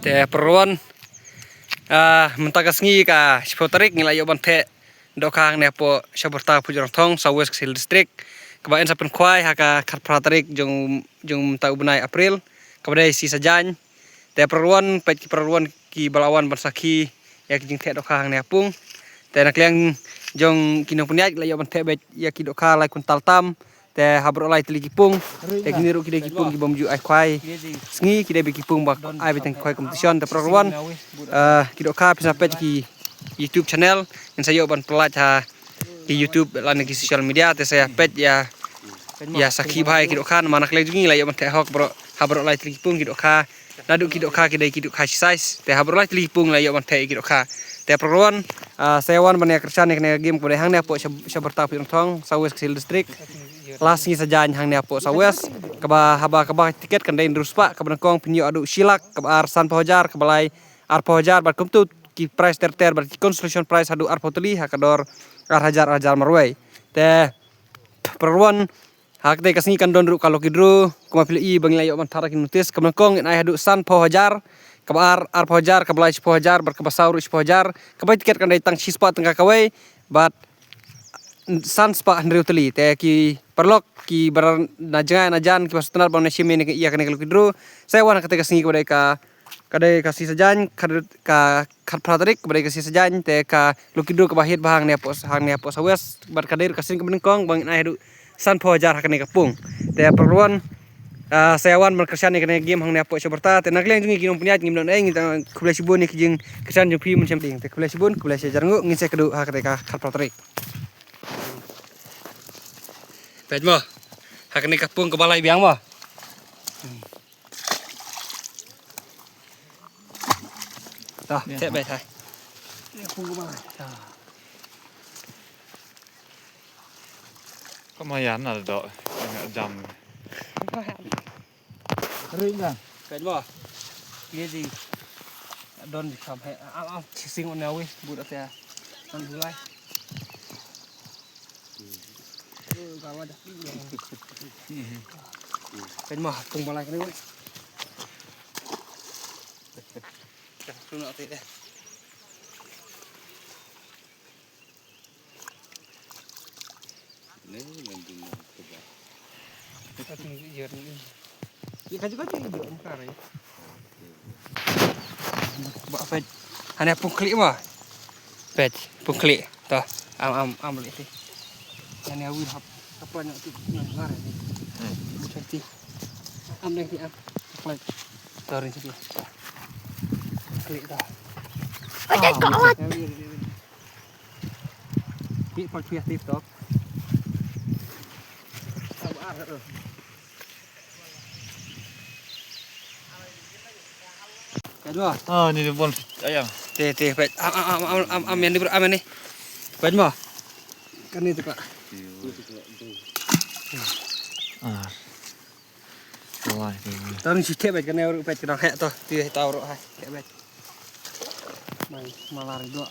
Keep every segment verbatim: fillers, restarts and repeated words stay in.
Te pyrwan, ah, mynta ka sngi ka shiphew tarik ngi la ïoh ban theh dohkha hangne hapoh Shabarta Pujrangthong, South West Khasi Hills District. Kaba yn sa pynkhwai ha ka khatphra tarik jong, jong mynta u bnai April. Kaba dei sngi Saitjaiñ. Te pyrwan, peit ki pyrwan kiba la wan ban sakhi ïa ki jingtheh dohkha hangne ha pung. Te na ka liang jong ki nongpynïaid la ïoh ban theh beit ïa ki dohkha lai kuntal tam. Te ha baroh lai tylli ki pung. Te kine ruh ki dei ki pung ki bym ju ai khwai sngi, ki dei beit ki pung ba ai beit tang khwai competition. Te pyrwan, eh, ki dohkha phin sa peit ki YouTube channel, ngin sa ïoh ban pynlait ha ki YouTube lane ki social media, te sa ïa peit ïa, ïa sakhi bha ïa ki dohkha, namar na ka liang jong ngi la ïoh ban theh hok baroh, ha baroh lai tylli ki pung ki dohkha. Naduh ki dohkha ki dei ki dohkha shi size. Te ha baroh lai tylli ki pung la ïoh ban theh ïa ki dohkha. Te pyrwan, ah, sa ïa wan ban ïa kyrshan ïa kane ka game kaba dei hangne hapoh Shab-, Shabarta Pujrangthong, South West Khasi Hills District. Last sngi Saitjaiñ hangne hapoh South West. Kaba haba kaba tiket kan dei hynriew spah, kaba nyngkong phin ïoh haduh shi lak, kaba ar sanphew hajar, kaba lai arphew hajar, bad kumtu ki prize ter ter, bad ki consolation prize haduh arphew tylli, ha ka dor ar hajar, ar hajar marwei. Te pyrwan, ha katei ka sngi kan don ruh ka lucky draw, kumba phi la i ba ngi la ïoh ban thad ha ki notice, kaba nyngkong ngin ai haduh sanphew hajar, kaba ar arphew hajar, kaba lai shiphew hajar, bad kaba saw ruh shiphew hajar, kaba tiket kan dei tang shispah tyngka kawei, bad san spah hynriew tylli. Te ki paralok, ki baroh na jngai na jan, kiba sngewtynnat ban ïa shim ïa kane ka lucky draw, sa ïa wan ha katei ka sngi kaba dei ka Ka dei ka sngi Saitjaiñ, ka, ka khatphra tarik, ka dei ka sngi Saitjaiñ, te ka lucky draw kaba hit bha hangne hapoh, hangne hapoh South West, bad ka dei ka sien kaba nyngkong, ba ngin ai haduh sanphew hajar ha kane ka pung. Te pyrwan, ah, sa ïa wan ban kyrshan ïa kane ka game hangne hapoh Shabarta, te na ka liang jong ngi ki nongpynïaid ngim don ei, ngi tang khublei shibun ïa ki jingkyrshan jong phi mynshem ding. Te khublei shibun, khublei shihajar nguh, ngin sa ïakynduh ha kane ka khatphra tarik. Peit mo, ha kane ka pung kaba lai biang mo. Dah, cek baik hai. Ka mayan ada dok. Enggak jam. Ring dah. Peit mo. Ye ji. Don di kam hai. Am am chising on nawi but atia. An bulai. Peit mo, pung ba lai kane wei. Ka pung na te deh. Ni ngan ding na te deh. Ka pung yer ni. Ye ka juga tu ijo mkar ye. Ba peit. Hane pung khlieh mo. Peit, pung khlieh. To, am, am, am leh ti. Hane awi hap. Apa nak tu nak lar ni. Hmm. Macam ti. Am deng ti am. Apa? To rin ti. Khlieh to. Awi, awi, awi. Ki pal pia ti to. Sabar tu. Kedua. Ah, ni dia pun ayam. Teh, teh, peit. Am, am, am, am, am, am, yang ni ber-, am yang ni. Peit mo. Kan ni tu, Kak. Ah. Wah, ni. Tang si teh, peit, kan ni urut, peit, kena hek tu. Teh, tahu urut, hai. Hek, peit. Mai, malar dua.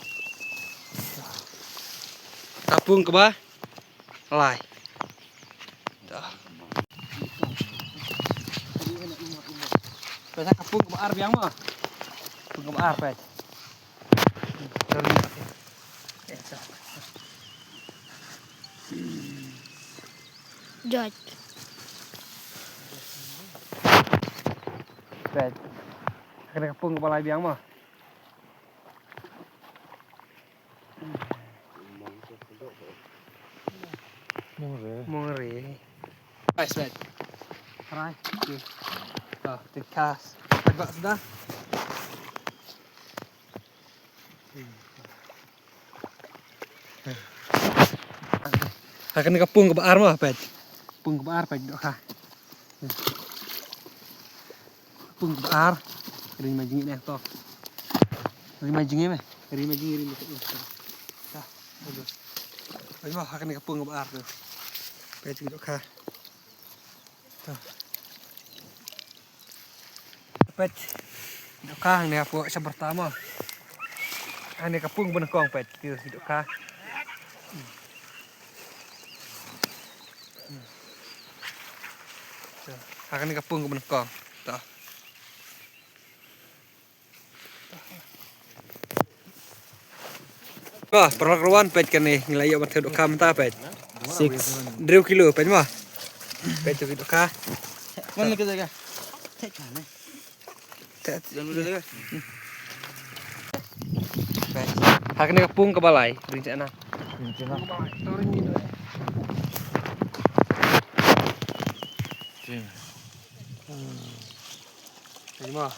Ka pung kaba lai. Dah. Peit ka pung kaba ar biang mo. Pung kaba ar peit. Sorry. George. Peit. Kane ka pung kaba lai biang mo. Mong re. Mong re. Nice, mate. Try. Okay. Oh, the cast. Peit ba sudah. Ha kane ka pung kaba ar mo, peit. Pung kaba ar, peit, dohkha. Pung kaba ar. Ring ma jingïaid ne to. Ring ma jingïaid me. Ring ma jingïaid, ring ma jingïaid. Ta. Aduh. Peit mo, ha kane ka pung kaba ar to. Peit, dohkha. To. Peit. Dohkha hangne hapoh Shabarta mo. Hangne ka pung ba nyngkong, peit. Ki dohkha. To. Ha kane ka pung ba nyngkong. To. Ba, paralok ruh wan peit kane, ngi la ïoh ban thew dohkha mynta peit. Six. Hynriew kilo peit mo. Peit tu ki dohkha. Mana ka jaka? Peit. Ha kane ka pung kaba lai, ring chana. Peit mo.